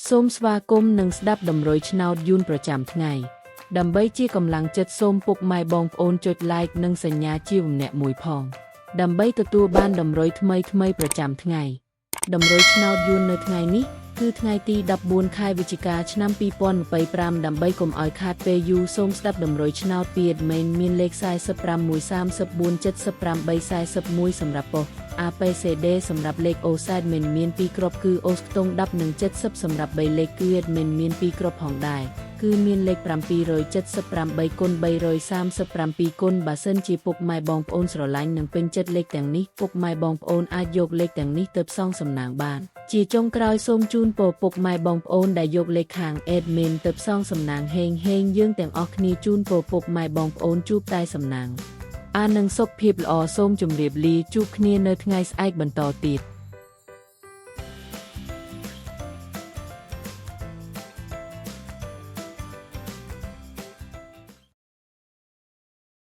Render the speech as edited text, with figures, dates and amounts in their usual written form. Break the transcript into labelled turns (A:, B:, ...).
A: សូមស្វាគមន៍និងស្ដាប់តម្រុយឆ្នោតយួនប្រចាំថ្ងៃ ដើម្បីជាកម្លាំងចិត្តសូមពុកម៉ែបងប្អូនចុច Like និងសញ្ញាជាម្នាក់មួយផង ដើម្បីទទួលបានតម្រុយថ្មីៗប្រចាំថ្ងៃ តម្រុយឆ្នោតយួននៅថ្ងៃនេះ គឺថ្ងៃទី14ខែវិច្ឆិកាឆ្នាំ2025ដើម្បីកុំឲ្យខាតពេលយូរសូមស្ដាប់តម្រុយឆ្នោតពី admin មានលេខ45 134 78 41សម្រាប់ប៉ុស្តិ៍ APCD សម្រាប់លេខ OZ មិនមាន2គ្រាប់គឺអូសខ្ទង់10និង70សម្រាប់3លេខគឺ admin មាន2គ្រាប់ផងដែរគឺមានលេខ778គុណ337គុណបើសិនជាពុកម៉ែបងប្អូនស្រឡាញ់និងពេញចិត្តលេខទាំងនេះពុកម៉ែបងប្អូនអាចយកលេខទាំងនេះទៅផ្សងសំណាងបាន ជាចុងក្រោយសូមជូនពរពុកម៉ែបងប្អូនដែលយកលេខខាង admin ទៅផ្សងសំណាងហេងហេងយើងទាំងអស់គ្នាជូនពរពុកម៉ែបងប្អូនជួបតែសំណាងអានឹងសុខភាពល្អសូមជម្រាបលាជួបគ្នានៅថ្ងៃស្អែកបន្តទៀត។